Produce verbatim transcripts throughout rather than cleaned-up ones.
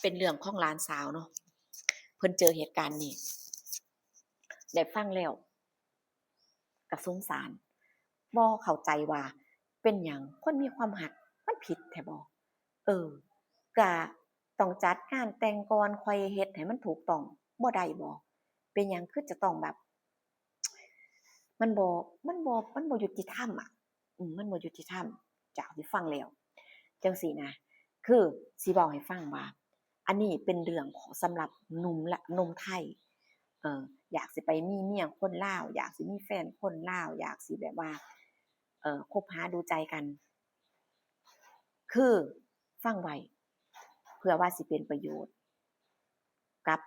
เป็นเรื่องของหลานสาวเนาะ เพิ่นเจอเหตุการณ์นี้ ได้ฟังแล้วก็สงสาร บ่เข้าใจว่าเป็นหยังคนมีความฮักมันผิดแท้บ่ เออ ก็ต้องจัดงานแต่งก่อนค่อยเฮ็ดให้มันถูกต้องบ่ได้บ่ เป็นหยังคือจะต้องแบบ มันบ่ มันบ่ มันบ่ยุติธรรมอะ อืม มันบ่ยุติธรรม จากที่ฟังแล้ว จั่งซี้นะ คือสิเว้าให้ฟังว่า อันนี้เป็นเรื่องของ สำหรับหนุ่มละ หนุ่มไทย เอ่อ อยากสิไปมีเมียคนลาว อยากสิมีแฟนคนลาว อยากสิแบบว่า เอ่อ คบหาดูใจกัน คือฟังไว้ เพื่อว่าสิเป็นประโยชน์กับ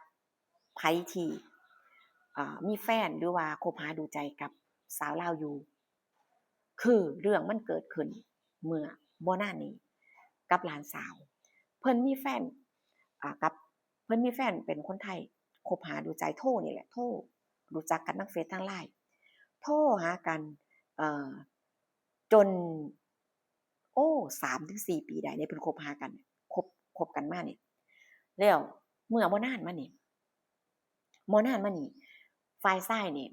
ไผที่ อ่า มีแฟนหรือว่าคบหาดูใจกับสาวลาวอยู่ คือเรื่องมันเกิดขึ้นเมื่อบ่นานนี้กับหลานสาว เพิ่นมีแฟน อ่า กับ เพิ่นมีแฟนเป็นคนไทย คบหาดูใจ โทรนี่แหละ โทร รู้จักกันทางเฟซทางไลน์ โทรหากัน เอ่อ จน โอ้ สามถึงสี่ปีได้เด้ เพิ่นคบหากัน คบ คบกันมานี่ แล้วเมื่อบ่นานมานี่ บ่นานมานี่ ฝ่ายชายนี่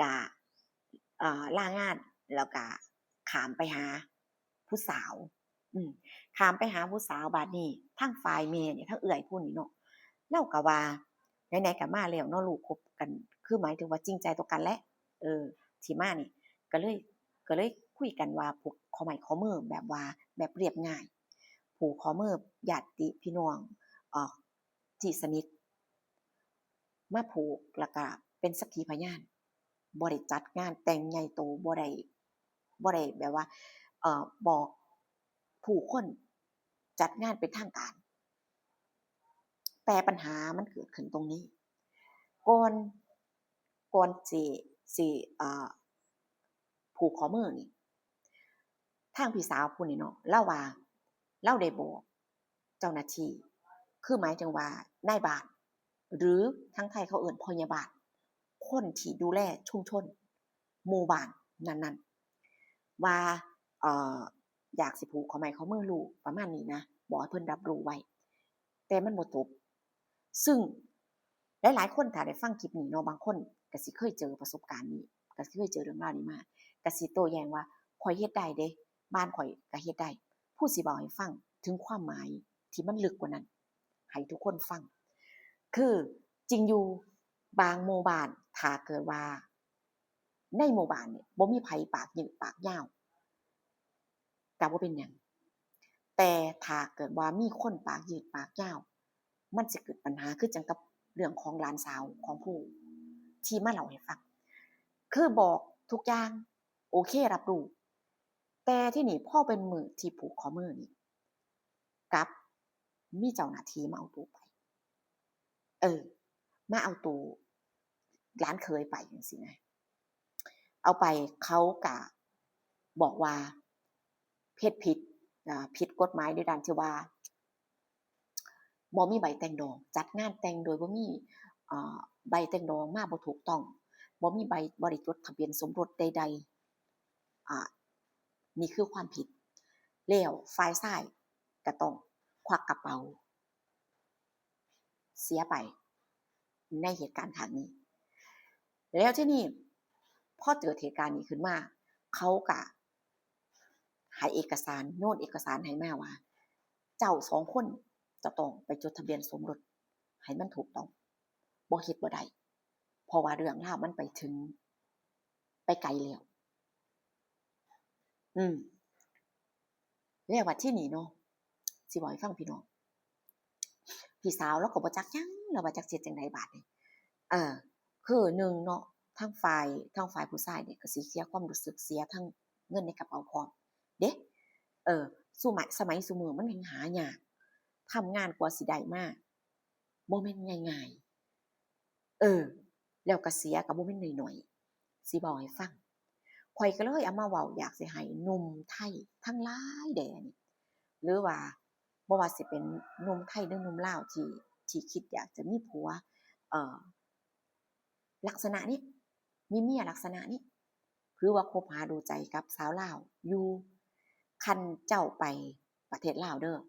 กะ เอ่อ ลางาน แล้วกะข้ามไปหาผู้สาว อืม ข้ามไปหาผู้สาว บาดนี้ทางฝ่ายแม่นี่ ทางเอื้อยผู้นี้เนาะ เลากะว่า ไหนๆ กะมาแล้วเนาะลูก คบกัน คือหมายถึงว่าจริงใจต่อกันแหละ เออ ที่มานี่ กะเลย กะเลยคุยกันว่าผูกข้อไม้ข้อมือแบบว่า แบบเรียบง่าย ผูกข้อมือญาติพี่น้อง เอ่อ ที่สนิท มาผูก แล้วกะเป็นสักขีพยาน บ่ได้จัดงานแต่งใหญ่โต บ่ได้ บ่ได้แบบว่า เอ่อ บอกผู้คน จัดงานเป็นทางการ แต่ปัญหามันเกิดขึ้นตรงนี้ ก่อน ก่อนสิ สิ เอ่อ ผูกข้อมือนี่ ทางพี่สาวผู้นี้เนาะ ลาวว่า ลาวได้บอกเจ้าหน้าที่ คือหมายถึงว่านายบ้าน หรือทางไทยเขาเอิ้นพ่อใหญ่บ้าน คนที่ดูแลชุมชน หมู่บ้านนั้นๆ ว่า เอ่อ อยากสิผูกข้อไม้ข้อมือลูก ประมาณนี้นะ บอกให้เพิ่นรับรู้ไว้ แต่มันบ่จบ ซึ่งหลายๆ คนถ้าได้ฟังคลิปนี้เนาะ บางคนกะสิเคยเจอประสบการณ์นี้ กะสิเคยเจอเรื่องราวนี้มา กะสิโต้แย้งว่า "ข้อยเฮ็ดได้เด้ บ้านข้อยกะเฮ็ดได้" ผู้สิเว้าให้ฟังถึงความหมายที่มันลึกกว่านั้น ให้ทุกคนฟัง คือจริงอยู่ บางหมู่บ้าน ถ้าเกิดว่าในหมู่บ้านเนี่ยบ่มีไผปากยืดปากยาว กะบ่เป็นหยัง แต่ถ้าเกิดว่ามีคนปากยืดปากยาว มันสิเกิดปัญหาคือจั่งกับเรื่องของหลานสาวของผู้ที่มาเล่าให้ฟัง คือบอกทุกอย่าง โอเครับรู้ แต่ที่นี่พอเป็นมื้อที่ผูกข้อมือนี่ กลับมีเจ้าหน้าที่มาเอาตัวไป เออ มาเอาตัวหลานเขยไปจั่งซี้นะ เอาไปเขากะบอกว่าเฮ็ดผิด อ่า ผิดกฎหมายโดยด้านที่ว่า บ่มีใบแต่งดอง จัดงานแต่งโดยบ่มี เอ่อ ใบแต่งดองมาบ่ถูกต้อง บ่มีใบ บ่ได้จดทะเบียนสมรสใดๆ อ่า นี่คือความผิด แล้วฝ่ายชายก็ต้องควักกระเป๋า เสียไปในเหตุการณ์ครั้งนี้ แล้วที่นี่พอเกิดเหตุการณ์นี้ขึ้นมา เขาก็ให้เอกสาร โยนเอกสารให้มาว่า เจ้าสองคนจะต้องไปจดทะเบียนสมรสให้มันถูกต้อง บ่เฮ็ดบ่ได้ เพราะว่าเรื่องราวมันไปถึง ไปไกลแล้ว อืม แล้วบัดที่นี่เนาะ สิบอกให้ฟังพี่น้อง พี่สาวลาวก็บ่จักหยัง ลาวว่าจักสิเฮ็ดจั่งใดบาดนี้ เออ คือหนึ่งเนาะ ทางฝ่าย ทางฝ่ายผู้ชายนี่ก็สิเสียความรู้สึก เสียทั้งเงินในกระเป๋าพร้อมเด้ เออ ซุม- สมัยซุมื้อมันแฮ่งหายาก ทำงานกว่าสิได้มา บ่แม่นง่ายๆ เออ แล้วก็เสียก็บ่แม่นน้อยๆ สิเว้าให้ฟัง ข้อยก็เลยเอามาเว้า อยากสิให้หนุ่มไทยทั้งหลายแด่นี่ หรือว่าบ่ว่าสิเป็นหนุ่มไทยหรือหนุ่มลาวที่ ที่คิดอยากจะมีผัว เอ่อ ลักษณะนี้ มีเมียลักษณะนี้ ถือว่าคบหาดูใจกับสาวลาวอยู่ คันเจ้าไปประเทศลาวเด้อ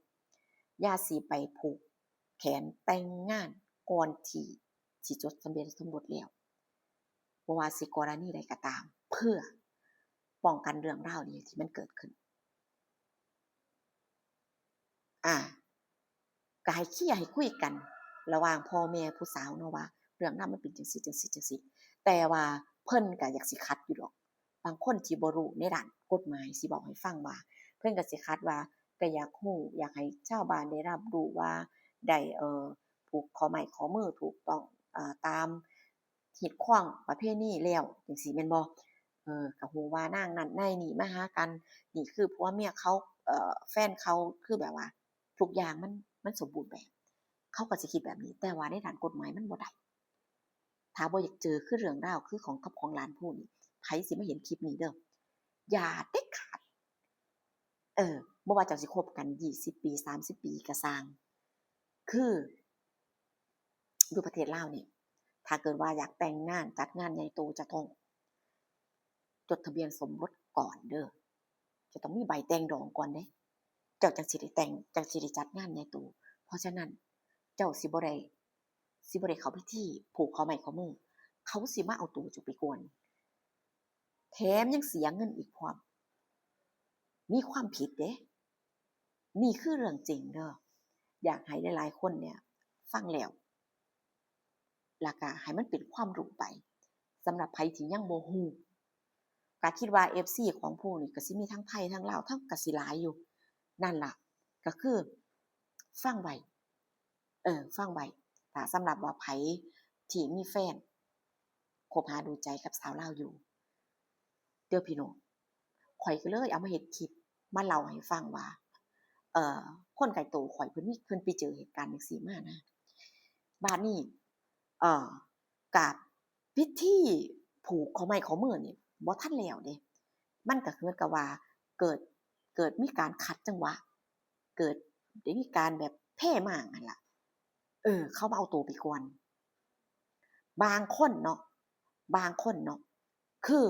อย่าสิไปผูก แผนแต่งงานก่อนที่สิจดทะเบียนสมรสแล้ว บ่ว่าสิกรณีใดก็ตาม เพื่อป้องกันเรื่องราวนี้ที่มันเกิดขึ้น อ่า ก็ให้เคลียร์ให้คุยกัน ระหว่างพ่อแม่ผู้สาวเนาะว่า เรื่องราวมันเป็นจังซี่จังซี่จังซี่ แต่ว่าเพิ่นก็อยากสิขัดอยู่ดอก บางคนที่บ่รู้ในด้านกฎหมายสิบอกให้ฟังว่า เพิ่นก็สิขัดว่า ก็อยากรู้ อยากให้ชาวบ้านได้รับรู้ว่า ได้ เอ่อ ผูกข้อไม้ข้อมือถูกต้อง เอ่อ ตาม ฮีตคองประเพณีแล้วจังซี้แม่นบ่ เออ ก็ฮู้ว่านางนั้นนายนี้มาหากัน นี่คือผัวเมียเขา เอ่อ แฟนเขา คือแบบว่าทุกอย่างมัน มันสมบูรณ์แบบ เขาก็สิคิดแบบนี้ แต่ว่าในด้านกฎหมายมันบ่ได้ ถ้าบ่อยากเจอคือเรื่องราวคือของกับของหลานผู้นี่ ไผสิมาเห็นคลิปนี้เด้อ อย่าเด็ดขาด เออ บ่ว่าเจ้าสิคบกันยี่สิบปี สามสิบปีก็ซ่าง คือ อยู่ประเทศลาวนี่ ถ้าเกิดว่าอยากแต่งงาน จัดงานใหญ่โต จะต้องจดทะเบียนสมรสก่อนเด้อ จะต้องมีใบแต่งดองก่อนเด้ เจ้าจั่งสิได้แต่ง จั่งสิได้จัดงานใหญ่โต เพราะฉะนั้น เจ้าสิบ่ได้ สิบ่ได้เข้าพิธีผูกข้อไม้ข้อมือ เขาสิมาเอาตัวเจ้าไปก่อน แถมยังเสียเงินอีกพร้อม มีความผิดเด้ นี่คือเรื่องจริงเด้อ อยากให้หลายๆคนเนี่ยฟังแล้ว แล้วก็ให้มันเป็นความรู้ไป สำหรับไผที่ยังบ่ฮู้ ก็คิดว่าเอฟซีของผู้นี่ก็สิมีทั้งไทยทั้งลาว ทั้งก็สิหลายอยู่ นั่นล่ะ ก็คือฟังไว้ เออ ฟังไว้ ถ้าสำหรับว่าไผที่มีแฟน คบหาดูใจกับสาวลาวอยู่ เด้อพี่น้อง ข้อยก็เลยเอามาเฮ็ดคลิป มาเล่าให้ฟังว่า เอ่อ คนใกล้โตข้อยเพิ่นมี เพิ่นไปเจอเหตุการณ์จั่งซี้มานะ บาดนี้ เอ่อ กะพิธีผูกข้อไม้ข้อมือนี่บ่ทันแล้วเด้ มันก็คือกับว่าเกิด เกิดมีการขัดจังหวะ เกิดได้มีการแบบแพ้หม่างหั่นล่ะ เออ เขามาเอาตัวไปก่อน บางคนเนาะ บางคนเนาะ คือ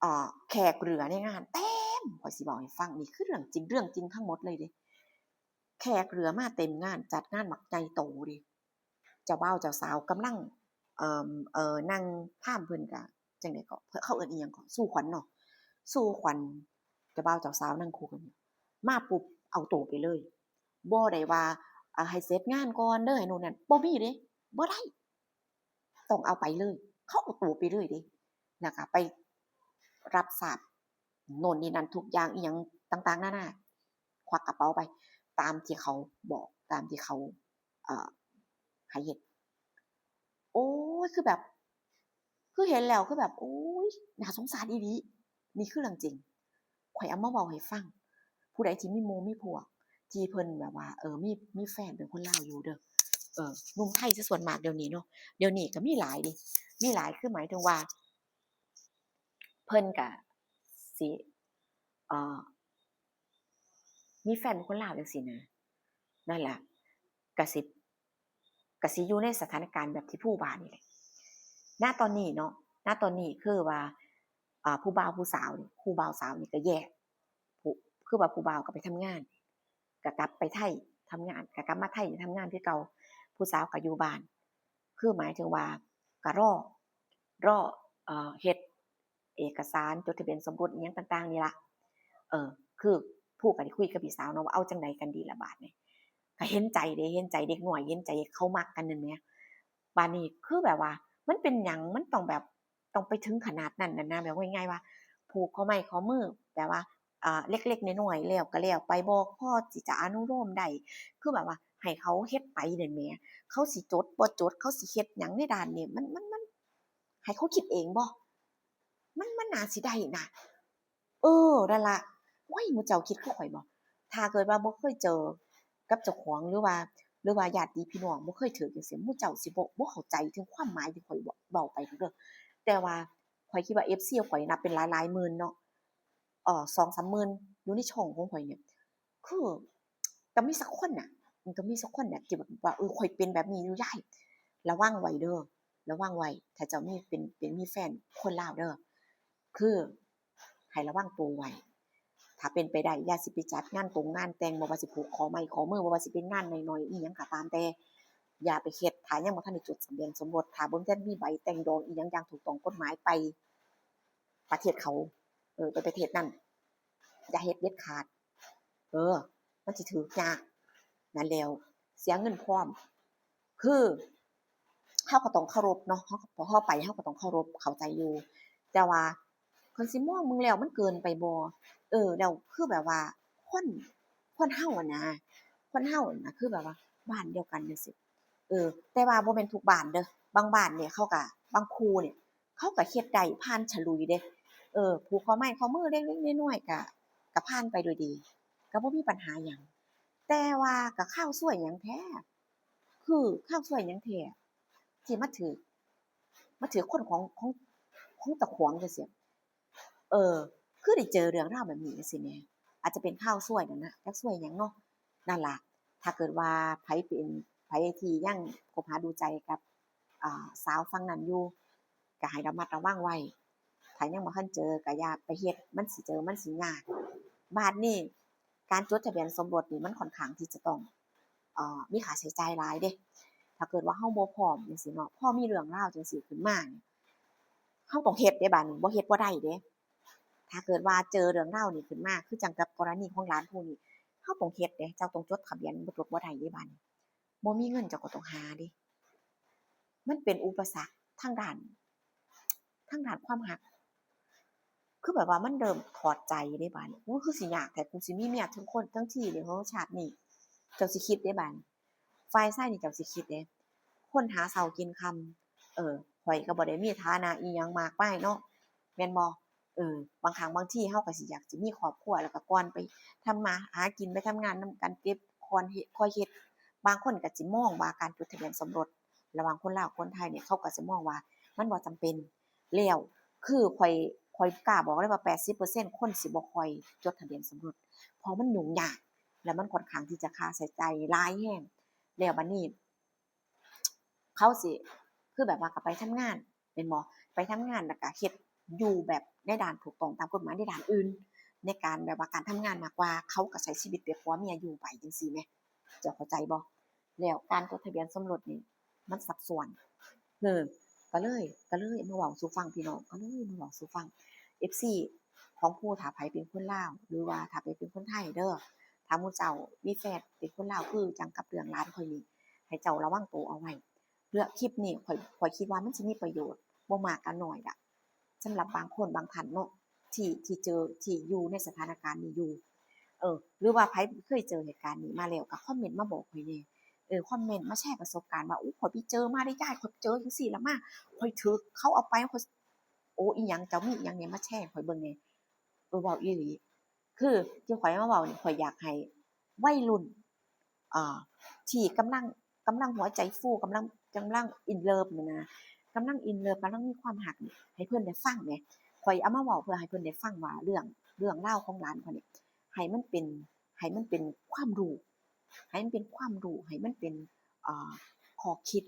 เอ่อ แขกเรือในงานเต็ม ข้อยสิเว้าให้ฟัง นี่คือเรื่องจริง เรื่องจริงทั้งหมดเลยเด้ แขกเรือมาเต็มงาน จัดงานบักใหญ่โตเด้ เจ้าบ่าวเจ้าสาวกำลัง เอิ่ม เอ่อ นั่งพราหมณ์เพิ่นก็ จั่งใด๋เกาะ เขาเอิ้นอิหยังเกาะ สู่ขวัญเนาะ สู่ขวัญ เจ้าบ่าวเจ้าสาวนั่งคู่กันอยู่ มาปุ๊บเอาตัวไปเลย บ่ได้ว่า อ่า ให้เสร็จงานก่อนเด้อ ให้โน่นนั่น บ่มีเด้ บ่ได้ ต้องเอาไปเลย เขาเอาตัวไปเลยเด้ แล้วก็ไปรับทราบโน่นนี่นั่นทุกอย่างอิหยังต่างๆนานา ควักกระเป๋าไป ตามที่เขาบอก ตามที่เขา เอ่อ ให้เฮ็ด โอ้ย คือแบบ คือเห็นแล้วคือแบบ โอ้ย น่าสงสารอีหลี นี่คือเรื่องจริง ข้อยเอามาเว้าให้ฟัง ผู้ใดที่มีหมู่มีพวก ที่เพิ่นแบบว่า เออ มี มีแฟนเป็นคนลาวอยู่เด้อ เออ หนุ่มไทยซะส่วนมากเดี๋ยวนี้เนาะ เดี๋ยวนี้ก็มีหลายเด้ มีหลาย คือหมายถึงว่า เพิ่นก็สิ เอ่อ มีแฟนเป็นคนลาวจั่งซี้นะ นั่นล่ะ ก็สิ ก็สิอยู่ในสถานการณ์แบบที่ผู้ว่านี่แหละ ณ ตอนนี้เนาะ ณ ตอนนี้คือว่า อ่า ผู้บ่าวผู้สาวนี่ คู่บ่าวสาวนี่ก็แยก ผู้ คือว่าผู้บ่าวก็ไปทำงาน ก็กลับไปไทยทำงาน ก็กลับมาไทยทำงานคือเก่า ผู้สาวก็อยู่บ้าน คือหมายถึงว่าก็รอ รอ เอ่อ เฮ็ดเอกสารจดทะเบียนสมรสอิหยังต่างๆนี่ล่ะ เออ คือผู้ก็ได้คุยกับพี่สาวเนาะว่าเอาจั่งใดกันดีล่ะบาดนี้ ก็เห็นใจเด้ เห็นใจเด็กน้อย เห็นใจเขามักกันนั่นแหม บาดนี้คือแบบว่า มันเป็นหยัง มันต้องแบบ ต้องไปถึงขนาดนั้นน่ะนะ แบบว่าง่ายๆว่า ผูกข้อไม้ข้อมือ แบบว่า อ่า เล็กๆน้อยๆแล้วก็แล้วไป บ่พอสิจะอนุโลมได้ คือแบบว่าให้เขาเฮ็ดไปนั่นแหม เขาสิจดบ่จด เขาสิเฮ็ดหยังในด้านนี้ มัน มัน มัน ให้เขาคิดเองบ่ มัน มันน่าสิได้นะ เออ นั่นล่ะ โอ้ย หมู่เจ้าคิดคือข้อยบ่ ถ้าเกิดว่าบ่เคยเจอกับเจ้าของ หรือว่า หรือว่าญาติพี่น้องบ่เคยถืกจั่งซี้ หมู่เจ้าสิบ่ บ่เข้าใจถึงความหมายที่ข้อยเว้า เว้าไปเด้อ แต่ว่าข้อยคิดว่าเอฟซีข้อยนับเป็นหลายๆหมื่นเนาะ เอ่อ สองสามหมื่น อยู่ในช่องของข้อยเนี่ย คือ ต้องมีสักคนน่ะ มันต้องมีสักคนน่ะที่แบบว่า เออ ข้อยเป็นแบบนี้อยู่ยาย ระวังไว้เด้อ ระวังไว้ ถ้าเจ้ามี เป็น เป็นมีแฟนคนลาวเด้อ คือ ให้ระวังตัวไว้ ถ้าเป็นไปได้อย่าสิไปจัดงานตรงงานแต่ง บ่ว่าสิผูกข้อไม้ข้อมือ บ่ว่าสิเป็นงานน้อยๆอีหยังก็ตามแต่ อย่าไปเฮ็ด ถ้ายังบ่ทันได้จดทะเบียนสมรส ถ้าบ่ทันมีใบแต่งดองอีหยังอย่างถูกต้องกฎหมาย ไปประเทศเขา เออ ไปประเทศนั้น อย่าเฮ็ดเด็ดขาด เออ มันสิถืกยาก นั่นแล้ว เสียเงินพร้อม คือ เฮาก็ต้องเคารพเนาะ เฮา เฮาไป เฮาก็ต้องเคารพ เข้าใจอยู่ แต่ว่าเพิ่นสิมองมึงแล้วมันเกินไปบ่ เออ แล้วคือแบบว่า คน คนเฮาอะนะ คนเฮาอะนะ คือแบบว่า บ้านเดียวกันจั่งซี้ เออ แต่ว่าบ่แม่นทุกบ้านเด้อ บางบ้านเนี่ยเขาก็ บางคู่เนี่ย เขาก็เฮ็ดได้ผ่านฉลุยเด้ เออ ผูกข้อไม้ข้อมือเล็กๆน้อยๆ ก็ ก็ผ่านไปโดยดี ก็บ่มีปัญหาหยัง แต่ว่าก็คาวซวยหยังแท้ คือคาวซวยหยังแท้ ที่มาถืก มาถืกคนของ ของ ของเจ้าของจั่งซี้ เออ คือได้เจอเรื่องราวแบบนี้จั่งซี้แหม อาจจะเป็นคาวซวยนั่นนะ จักซวยหยังเนาะ นั่นล่ะ ถ้าเกิดว่าไผเป็น ไผที่ยังคบหาดูใจกับ อ่า สาวฝั่งนั้นอยู่ ก็ให้ระมัดระวังไว้ ถ้ายังบ่ทันเจอก็อย่าไปเฮ็ด มันสิเจอ มันสิยาก บาดนี้ การจดทะเบียนสมรสนี่มันค่อนข้างที่จะต้อง เอ่อ มีค่าใช้จ่ายหลายเด้ ถ้าเกิดว่าเฮาบ่พร้อมจั่งซี้เนาะ พอมีเรื่องราวจั่งซี้ขึ้นมานี่ เฮาต้องเฮ็ดเด้บาดนี้ บ่เฮ็ดบ่ได้เด้ ถ้าเกิดว่าเจอเรื่องราวนี้ขึ้นมา คือจั่งกับกรณีของหลานผู้นี้ เฮาต้องเฮ็ดเด้ เจ้าต้องจดทะเบียนสมรสบ่ได้เด้บาดนี้ บ่มีเงินเจ้าก็ต้องหาเด้ มันเป็นอุปสรรคทางด้าน ทางด้านความฮัก คือแบบว่ามันเริ่มถอดใจเด้บาดนี้ โอ้ คือสิยากแท้ กูสิมีเมียทั้งคนทั้งทีเลย เฮ้อ ชาตินี้ เจ้าสิคิดเด้บาดนี้ ฝ่ายชายนี่เจ้าสิคิดเด้ คนหาเช้ากินค่ำ เออ ข้อยก็บ่ได้มีฐานะอิหยังมากมายเนาะ แม่นบ่ เออ บางครั้งบางทีเฮาก็สิอยากสิมีครอบครัว แล้วก็ก่อนไปทำมาหากิน ไปทำงานนำกัน เก็บก่อนเฮ็ด ค่อยเฮ็ด บางคนก็สิมองว่าการจดทะเบียนสมรสระหว่างคนลาวคนไทยเนี่ย เขาก็สิมองว่ามันบ่จำเป็น แล้วคือข้อย ข้อยกล้าบอกเลยว่า แปดสิบเปอร์เซ็นต์ คนสิบ่ค่อยจดทะเบียนสมรส เพราะมันยุ่งยาก แล้วมันค่อนข้างที่จะค่าใช้จ่ายหลายแฮง แล้วบัดนี้ เขาสิ คือแบบว่าก็ไปทำงาน แม่นบ่ ไปทำงานแล้วก็เฮ็ดอยู่แบบในด้านถูกต้องตามกฎหมายในด้านอื่น ในการแบบว่าการทำงานมากกว่า เขาก็ใช้ชีวิตแบบผัวเมียอยู่ไปจั่งซี้แหม เจ้าเข้าใจบ่ แล้วการจดทะเบียนสมรสนี่มันซับซ้อน เออ ก็เลย ก็เลยมาเว้าสู่ฟังพี่น้อง ก็เลยมาเว้าสู่ฟัง เอฟซี ของผู้ ถ้าไผเป็นคนลาว หรือว่าถ้าไผเป็นคนไทยเด้อ ถ้าหมู่เจ้ามีแฟนเป็นคนลาว คือจั่งกับเรื่องหลานข้อยนี่ ให้เจ้าระวังตัวเอาไว้ เรื่องคลิปนี้ข้อย ข้อยคิดว่ามันสิมีประโยชน์ บ่มากก็น้อยละ สำหรับบางคนบางท่านเนาะ ที่ ที่เจอ ที่อยู่ในสถานการณ์นี้อยู่ เออ หรือว่าไผเคยเจอเหตุการณ์นี้มาแล้ว ก็คอมเมนต์มาบอกข้อยแหน่ เออ คอมเมนต์มาแชร์ประสบการณ์ว่า อู้ ข้อยไปเจอมาเด้ยาย ข้อยเจอจั่งซี้ละมา ข้อยถืกเขาเอาไป ข้อย โอ้ อีหยัง เจ้ามีอีหยังแหน่มาแชร์ข้อยเบิ่งแหน่ เออ เว้าอีหลี คือที่ข้อยมาเว้านี่ ข้อยอยากให้วัยรุ่น อ่า ที่กำลัง กำลังหัวใจฟู กำลัง กำลัง in love นี่นะ กำลัง in love กำลังมีความฮักนี่ ให้เพิ่นได้ฟังแหม ข้อยเอามาเว้าเพื่อให้เพิ่นได้ฟังว่าเรื่อง เรื่องราวของหลานข้อยนี่ ให้มันเป็น ให้มันเป็นความรู้ ให้มันเป็นความรู้ ให้มันเป็น เอ่อ ข้อคิด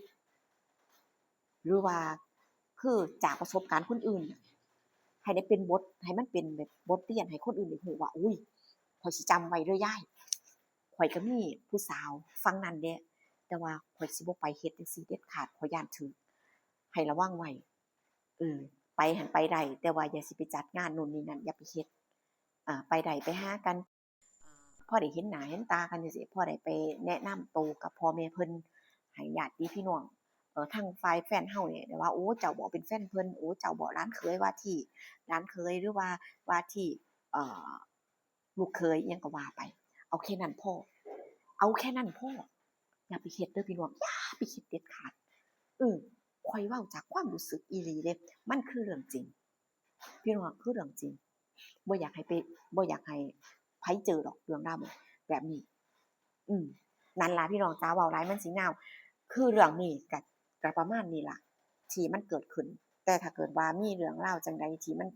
หรือว่า คือจากประสบการณ์คนอื่นน่ะ ให้ได้เป็นบท ให้มันเป็นแบบบทเรียนให้คนอื่นได้รู้ว่า อุ้ย ข้อยสิจำไว้เด้อยาย ข้อยก็มีผู้สาวฝั่งนั้นเด้ แต่ว่าข้อยสิบ่ไปเฮ็ดจั่งซี้เด็ดขาด ข้อยย้านถืก ให้ระวังไว้ เออ ไปหั้นไปได้ แต่ว่าอย่าสิไปจัดงานนู่นนี่นั่น อย่าไปเฮ็ด อ่า ไปได้ไปหากัน อ่า พอได้เห็นหน้าเห็นตากันจั่งซี้ พอได้ไปแนะนำโตกับพ่อแม่เพิ่น ให้ญาติพี่น้อง เอ่อ ทางฝ่ายแฟนเฮานี่ ได้ว่า โอ้ เจ้าบ่เป็นแฟนเพิ่น โอ้ เจ้าบ่หลานเขยว่าที่ หลานเขย หรือว่าว่าที่ เอ่อ ลูกเขย อิหยังก็ว่าไป เอาแค่นั้นพอ เอาแค่นั้นพอ อย่าไปเฮ็ดเด้อพี่น้อง อย่าไปเฮ็ดเด็ดขาด เออ ข้อยเว้าจากความรู้สึกอีหลีเด้ มันคือเรื่องจริง พี่น้อง คือเรื่องจริง บ่อยากให้ไป บ่อยากให้ไผเจอดอกเรื่องราวแบบนี้ อืม นั่นล่ะพี่น้องจ๋า เว้าหลายมันสิยาว คือเรื่องนี้ก็ ก็ประมาณนี้ล่ะ ที่มันเกิดขึ้น แต่ถ้าเกิดว่ามีเรื่องราวจั่งใดที่มัน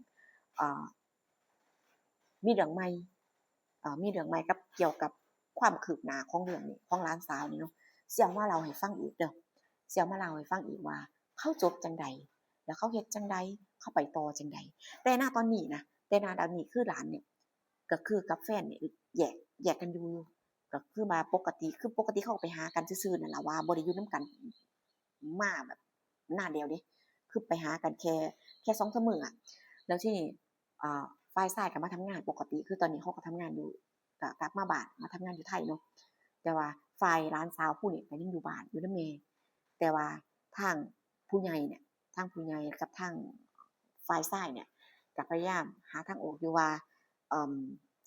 เอ่อ มีเรื่องใหม่ เอ่อ มีเรื่องใหม่กับ เกี่ยวกับความคืบหน้าของเรื่องนี้ ของหลานสาวนี่เนาะ สิเอามาเล่าให้ฟังอีกเด้อ สิเอามาเล่าให้ฟังอีกว่า เขาจบจั่งใด แล้วเขาเฮ็ดจั่งใด เขาไปต่อจั่งใด แต่ณตอนนี้นะ แต่ณตอนนี้คือหลานเนี่ย ก็คือกับแฟนนี่แยก แยกกันอยู่ ก็คือว่าปกติ คือปกติเขาก็ไปหากันซื่อๆนั่นล่ะ ว่าบ่ได้อยู่นำกันมาแบบนานแล้วเด้ คือไปหากันแค่ แค่สองสามมื้ออะ แล้วทีนี้ อ่า ฝ่ายชายก็มาทำงานปกติ คือตอนนี้เขาก็ทำงานอยู่ ก็กลับมาบ้าน มาทำงานอยู่ไทยเนาะ แต่ว่าฝ่ายหลานสาวผู้นี้ก็ยังอยู่บ้าน อยู่นำแม่ แต่ว่าทางผู้ใหญ่เนี่ย ทางผู้ใหญ่กับทางฝ่ายชายเนี่ย ก็พยายามหาทางออกอยู่ว่า เอิ่ม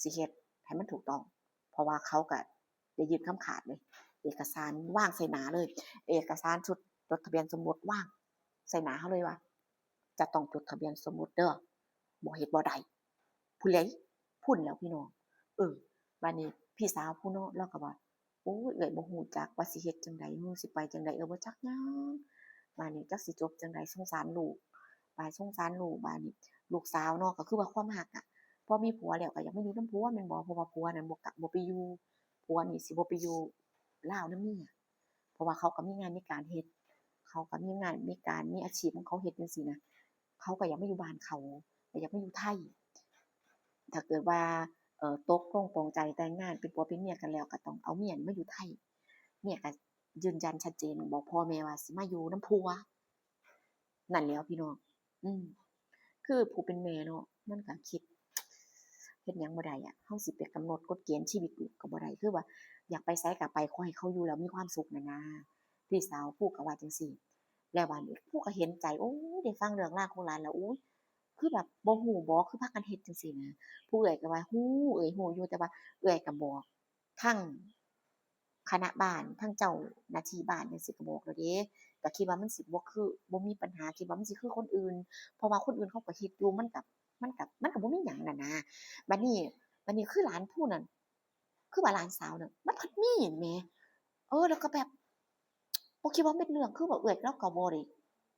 สิเฮ็ดให้มันถูกต้อง เพราะว่าเขาก็ได้ยื่นคำขาดเลย เอกสารวางใส่หน้าเลย เอกสารชุดจดทะเบียนสมรสวางใส่หน้าเขาเลยว่า จะต้องจดทะเบียนสมรสเด้อ บ่เฮ็ดบ่ได้ พู้นแหละ พู้นแหล้วพี่น้อง เออ บาดนี้พี่สาวผู้เนาะ เลาก็ว่า โอ้ย เอื้อยบ่ฮู้จักว่าสิเฮ็ดจั่งใด ฮู้สิไปจั่งใด เออ บ่จักหยัง บาดนี้จักสิจบจั่งใด สงสารลูก บาดสงสารลูก บาดนี้ลูกสาวเนาะ ก็คือว่าความฮักอะ พอมีผัวแล้วก็อยากมาอยู่นำผัวแม่นบ่ เพราะว่าผัวนั่นบ่กะ บ่ไปอยู่ ผัวนี่สิบ่ไปอยู่ลาวนำเมีย เพราะว่าเขาก็มีงานมีการเฮ็ด เขาก็มีงานมีการ มีอาชีพของเขาเฮ็ดจั่งซี้นะ เขาก็อยากมาอยู่บ้านเขา ก็อยากมาอยู่ไทย ถ้าเกิดว่า เอ่อ ตกลงปลงใจแต่งงานเป็นผัวเป็นเมียกันแล้ว ก็ต้องเอาเมียนี่มาอยู่ไทย เมียก็ยืนยันชัดเจน บอกพ่อแม่ว่าสิมาอยู่นำผัว นั่นแหล้วพี่น้อง อืม คือผู้เป็นแม่เนาะ มันก็คิด เฮ็ดหยังบ่ได้อะ เฮาสิไปกำหนดกฎเกณฑ์ชีวิตลูกก็บ่ได้ คือว่าอยากไปไสก็ไป ขอให้เขาอยู่แล้วมีความสุขน่ะนะ พี่สาวผู้ก็ว่าจั่งซี้ แล้วบาดนี้ผู้ก็เห็นใจ โอ้ย ได้ฟังเรื่องราวของหลานแล้ว โอ้ย คือแบบบ่ฮู้บ่ คือพากันเฮ็ดจั่งซี้นะ ผู้เอื้อยก็ว่าฮู้ เอื้อยฮู้อยู่ แต่ว่าเอื้อยก็บอกทางคณะบ้าน ทางเจ้าหน้าที่บ้านจั่งซี้ก็บอกแล้วเด้ ก็คิดว่ามันสิบ่คือ บ่มีปัญหา คิดว่ามันสิคือคนอื่น เพราะว่าคนอื่นเขาก็เฮ็ดอยู่ มันก็ มันก็ มันก็บ่มีหยังนั่นนะ บาดนี้ บาดนี้คือหลานผู้นั้น คือว่าหลานสาวน่ะ มันพัดมีแหม เออ แล้วก็แบบ บ่คิดว่ามันเป็นเรื่อง คือว่าเอื้อยเลาก็บ่ได้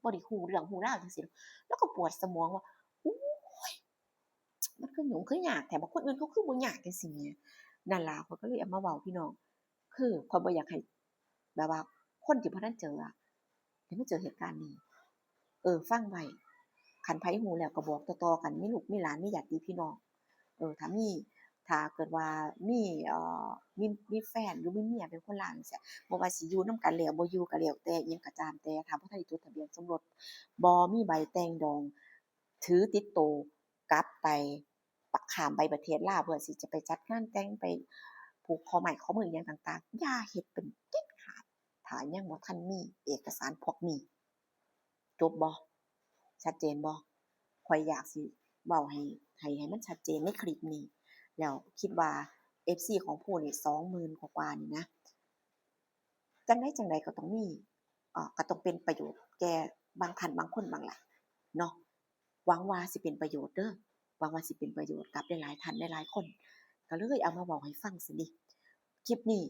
บ่ได้ฮู้เรื่องฮู้ราวจั่งซี้ เลาก็ปวดสมองว่า โอ๊ย มันคือยุ่งคือยากแท้ บักคนอื่นเขาคือบ่ยากจั่งซี้แหม นั่นล่ะ ข้อยก็เลยเอามาเว้าพี่น้อง คือข้อยบ่อยากให้ แบบว่าคนที่บ่ทันเจออะ ได้มาเจอเหตุการณ์นี้ เออ ฟังไว้ คันไผฮู้แล้วก็บอกต่อๆกัน มีลูกมีหลาน มีญาติพี่น้อง เออ ถ้ามี ถ้าเกิดว่ามี เอ่อ มี มีแฟนหรือมีเมียเป็นคนลาวจั่งซี้ บ่ว่าสิอยู่นำกันแล้ว บ่อยู่ก็แล้วแต่ อิหยังก็ตามแต่ ถ้าบ่ทันได้จดทะเบียนสมรส บ่มีใบแต่งดอง ถือติดโตกลับไป ข้ามไปประเทศลาว เพื่อสิจะไปจัดงานแต่ง ไปผูกข้อไม้ข้อมืออิหยังต่างๆ อย่าเฮ็ดเป็นเด็ดขาด ถ้ายังบ่ทันมีเอกสารพวกนี้ จบบ่ ชัดเจนบ่ ข้อยอยากสิเว้าให้ ให้ ให้มันชัดเจนในคลิปนี้ แล้วคิดว่า เอฟซี ของผู้นี่ สองหมื่น กว่าๆ นี่นะ จั่งใดจั่งใดก็ต้องมี เอ่อ ก็ต้องเป็นประโยชน์แก่บางท่านบางคนบ้างล่ะเนาะ หวังว่าสิเป็นประโยชน์เด้อ หวังว่าสิเป็นประโยชน์กับหลายๆท่านหลายๆคน ก็เลยเอามาเว้าให้ฟังซั้นเดะ คลิปนี้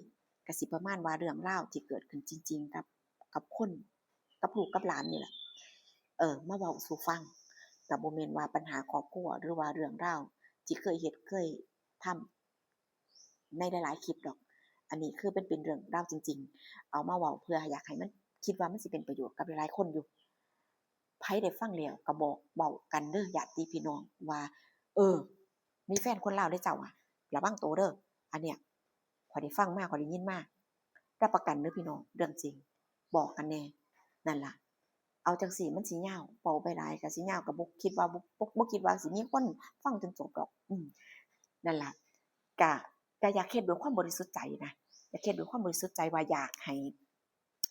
ก็สิประมาณว่าเรื่องราวที่เกิดขึ้นจริงๆ กับ กับคน กับลูกกับหลานนี่แหละ เออ มาเว้าสู่ฟัง ก็บ่แม่นว่าปัญหาครอบครัว หรือว่าเรื่องราวที่เคยเฮ็ดเคยทำ ในหลายๆคลิปดอก อันนี้คือเป็น เป็นเรื่องราวจริงๆ เอามาเว้าเพื่ออยากให้มัน คิดว่ามันสิเป็นประโยชน์กับหลายๆคนอยู่ ไผได้ฟังแล้วก็บอกเว้ากันเด้อ ญาติพี่น้อง ว่า เออ มีแฟนคนลาวเด้อเจ้าอะ ระวังโตเด้อ อันเนี้ย ข้อยได้ฟังมา ข้อยได้ยินมา รับประกันเด้อพี่น้อง เรื่องจริง บอกกันแน่ นั่นล่ะ เอาจั่งซี้มันสิยาว เว้าไปหลายก็สิยาว ก็บ่คิดว่า บ่ บ่ บ่คิดว่าสิมีคนฟังจนจบดอก อืม นั่นล่ะ ก็ ก็อยากเฮ็ดด้วยความบริสุทธิ์ใจนะ อยากเฮ็ดด้วยความบริสุทธิ์ใจว่าอยากให้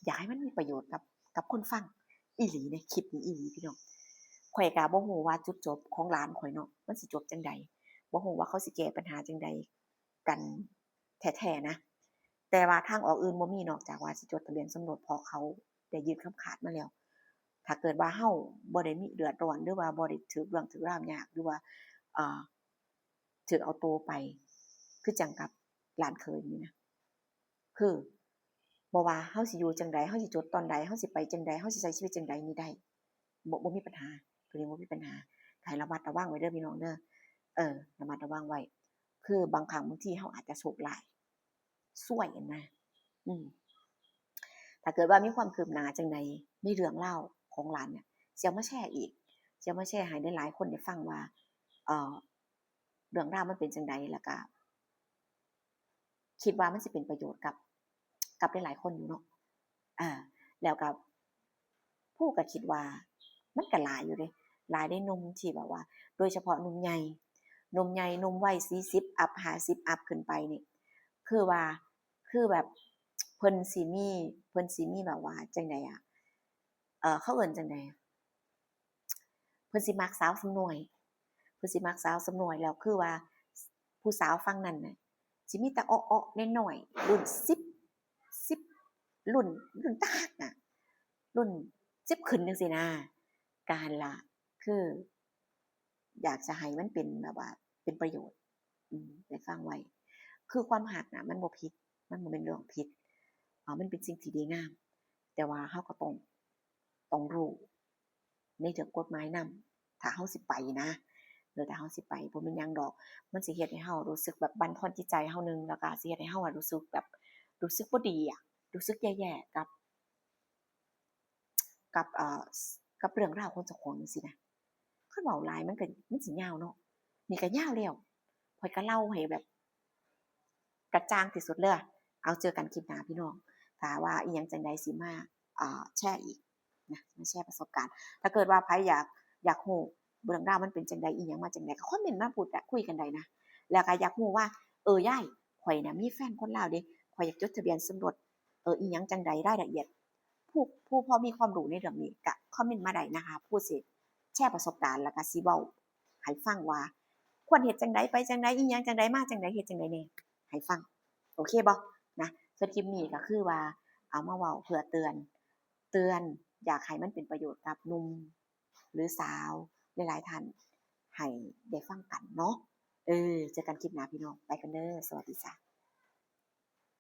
อยากให้มันมีประโยชน์กับ กับคนฟังอีหลีเด้ คลิปนี้อีหลีพี่น้อง ข้อยก็บ่ฮู้ว่าจุดจบของหลานข้อยเนาะ มันสิจบจั่งใด บ่ฮู้ว่าเขาสิแก้ปัญหาจั่งใดกันแท้ๆนะ แต่ว่าทางออกอื่นบ่มีนอกจากว่าสิจดทะเบียนสมรส เพราะเขาได้ยื่นคำขาดมาแล้ว ถ้าเกิดว่าเฮาบ่ได้มีเดือดร้อน หรือว่าบ่ได้ถืกเรื่องถืกราวยาก หรือว่า เอ่อ ถืกเอาโตไป คือจั่งกับหลานเขยนี่นะ คือ บ่ว่าเฮาสิอยู่จั่งใด เฮาสิจดตอนใด เฮาสิไปจั่งใด เฮาสิใช้ชีวิตจั่งใดนี่ได้ บ่ บ่มีปัญหา ตัวนี้บ่มีปัญหา ให้ระมัดระวังไว้เด้อพี่น้องเด้อ เออ ระมัดระวังไว้ คือบางครั้งบางทีเฮาอาจจะโชคร้าย ซวยหั้นนะ อืม ถ้าเกิดว่ามีความคืบหน้าจั่งใดในเรื่องราวของหลานเนี่ย สิเอามาแชร์อีก สิเอามาแชร์ให้หลายๆคนได้ฟังว่า เอ่อ เรื่องราวมันเป็นจั่งใด แล้วก็ คิดว่ามันสิเป็นประโยชน์กับ กับหลายๆคนอยู่เนาะ อ่า แล้วก็ ผู้ก็คิดว่ามันก็หลายอยู่เด้ หลายได้หนุ่มที่แบบว่า โดยเฉพาะหนุ่มใหญ่ หนุ่มใหญ่ หนุ่มวัยสี่สิบอัพ ห้าสิบอัพขึ้นไปนี่ คือว่า คือแบบ เพิ่นสิมี เพิ่นสิมีแบบว่าจั่งใดอะ เอ่อ เขาเอิ้นจั่งใด เพิ่นสิมักสาวส่ำน้อย เพิ่นสิมักสาวส่ำน้อย แล้วคือว่า ผู้สาวฝั่งนั้นน่ะ สิมีแต่อ้อๆน้อยๆ รุ่นสิบ สิบ รุ่น รุ่นตะฮักน่ะ รุ่นสิบขึ้นจั่งซี้นะ ก็หั้นล่ะ คือ อยากจะให้มันเป็นแบบว่า เป็นประโยชน์ อืม ได้ฟังไว้ คือความฮักน่ะ มันบ่ผิด มันบ่แม่นเรื่องผิด อ่า มันเป็นสิ่งที่ดีงาม แต่ว่าเราก็ต้อง ต้องรู้ ในเรื่องกฎหมายนำ ถ้าเราสิไปนะ เออ ถ้าเราสิไป บ่แม่นหยังดอก มันสิเฮ็ดให้เรารู้สึกแบบบั่นทอนจิตใจเราหนึ่ง แล้วก็สิเฮ็ดให้เราอะรู้สึกแบบ รู้สึกบ่ดีอะ รู้สึกแย่ๆ กับ กับ เอ่อ กับเรื่องราวของเจ้าของจั่งซี้นะ คันเว้าหลายมันก็ มันสิยาวเนาะ นี่ก็ยาวแล้ว ข้อยก็เล่าให้แบบ กระจ่างที่สุดเลย เอา เจอกันคลิปหน้าพี่น้อง ถ้าว่าอีหยังจั่งใดสิมา อ่า แชร์อีกนะ มาแชร์ประสบการณ์ ถ้าเกิดว่าไผอยาก อยากรู้เรื่องราวมันเป็นจั่งใด อีหยังมาจั่งใด ก็คอมเมนต์มาพูด คุยกันได้นะ แล้วก็อยากรู้ว่า เออ ยาย ข้อยน่ะมีแฟนคนลาวเด้ ข้อยอยากจดทะเบียนสมรส เออ อีหยังจั่งใด รายละเอียด ผู้ ผู้พอมีความรู้ในเรื่องนี้ก็คอมเมนต์มาได้นะคะ ผู้สิแชร์ประสบการณ์ แล้วก็สิเว้าให้ฟังว่า ควรเฮ็ดจั่งใด ไปจั่งใด อีหยังจั่งใด มาจั่งใด เฮ็ดจั่งใดแหน่ ให้ฟัง โอเคบ่ นะ ส่วนคลิปนี้ก็คือว่า เอามาเว้าเพื่อเตือน เตือน อยากให้มันเป็นประโยชน์กับหนุ่มหรือสาวหลายๆท่าน ให้ได้ฟังกันเนาะ เออ เจอกันคลิปหน้าพี่น้อง ไปกันเด้อ สวัสดีจ้ะ